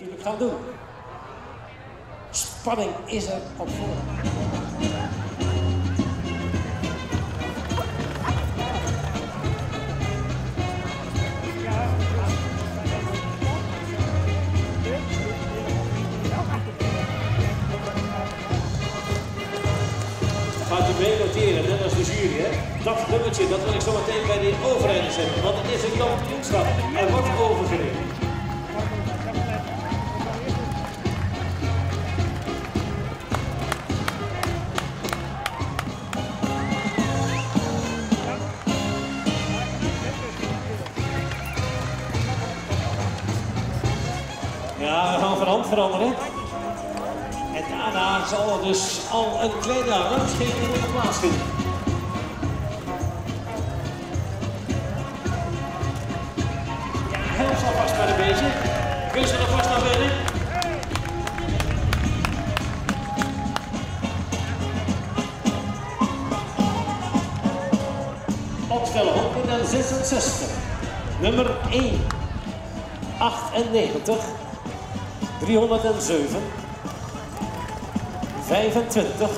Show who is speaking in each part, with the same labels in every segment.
Speaker 1: natuurlijk gaan doen. Spanning is er op voorhand. Gaat u mee noteren, net als de jury, hè? Dat nummertje, dat wil ik zo meteen bij die overrijders zetten, want het is een kampioenschap. Er wordt overgereden. Ja, we gaan van hand veranderen. En daarna zal er dus al een kleine rangschikking moeten plaatsvinden. Ja, help ze alvast maar een beetje. Kun ze er vast naar binnen? Opstellen 166. Nummer 1. 98. 307. 25,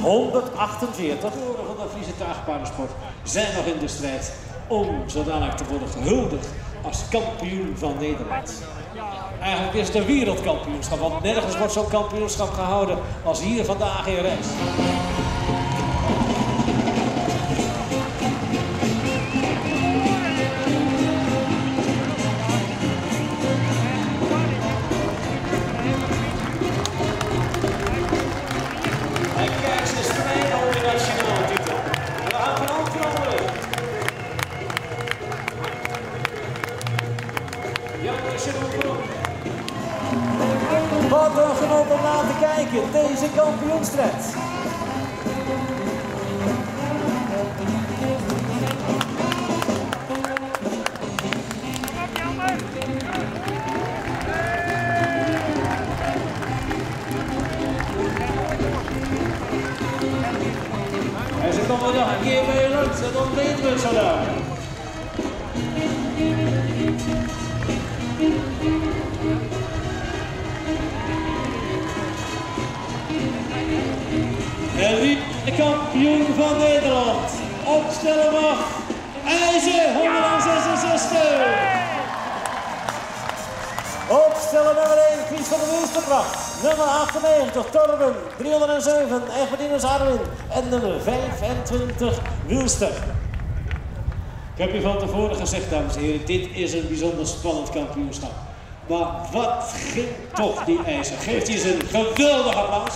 Speaker 1: 148. Van de Friese tuigpaardensport zijn nog in de strijd om zo dadelijk te worden gehuldigd als kampioen van Nederland. Eigenlijk is het een wereldkampioenschap, want nergens wordt zo'n kampioenschap gehouden als hier vandaag in Rijs. En kijk, ze strijden om de nationale titel. We gaan van hand veranderen. Wat een genot om naar te kijken, deze kampioenstrijd. En ze komen nog een keer bij je langs en dan weten we het zo dadelijk. En wie de kampioen van Nederland opstellen mag, IJzer 166. Opstellen nummer 1, Chris van der Wilsterbracht. Nummer 98, Torben. 307, Egbertinus Arwin. En nummer 25, Wilster. Ik heb u van tevoren gezegd, dames en heren, dit is een bijzonder spannend kampioenschap. Maar wat ging toch die IJzer? Geeft hij eens een geweldig applaus.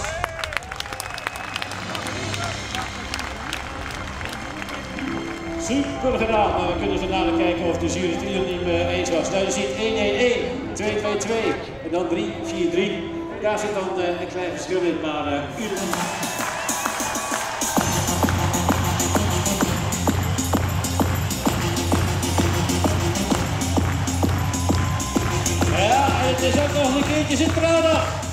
Speaker 1: Super gedaan, maar we kunnen zo dadelijk kijken of de jury het unaniem eens was. Nou, je ziet 1-1-1, 2-2-2 en dan 3-4-3. Daar zit dan een klein verschil in, maar unaniem. Ja, en het is ook nog een keertje zijn trouwdag.